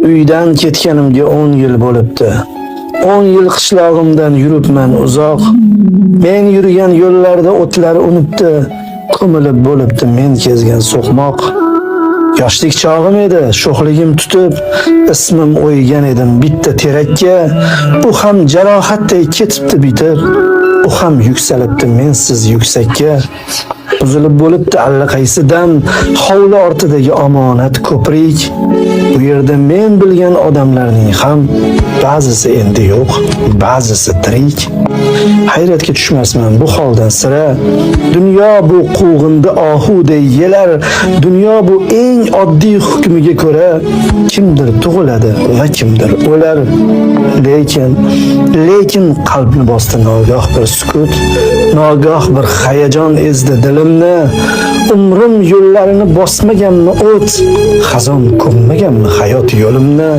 Uydan ketganimga 10 yil bo'libdi. 10 yil qishlog'imdan yuribman uzoq. Men yurgan yo'llarda o'tlar unibdi, ko'milib bo'libdi men kezgan so'qmoq. Yoshlik chog'im edi, sho'xligim tutib, ismim o'ygan edim bitta terakka. U ham jarohatday ketibdi bitib, u ham yuksalibdi mensiz yuksakka. Buzilib bo'libdi allaqaysi dam hovli ortidagi omonat ko'prik. Bu yerda men bilgan odamlarning ham ba'zisi endi yo'q, ba'zisi tirik. Hayratga tushmasman bu holdan sira. Dunyo bu quvg'indi ohuday yelar. Dunyo bu eng oddiy hukmiga ko'ra kimdir tug'iladi va kimdir o'lar. Lekin qalbni bosdi nogoh bir sukut, nogoh bir hayajon ezdi dilimni. Umrim yo'llarini bosmaganmi o't, xazon ko'mmaganmi hayot yo'limni?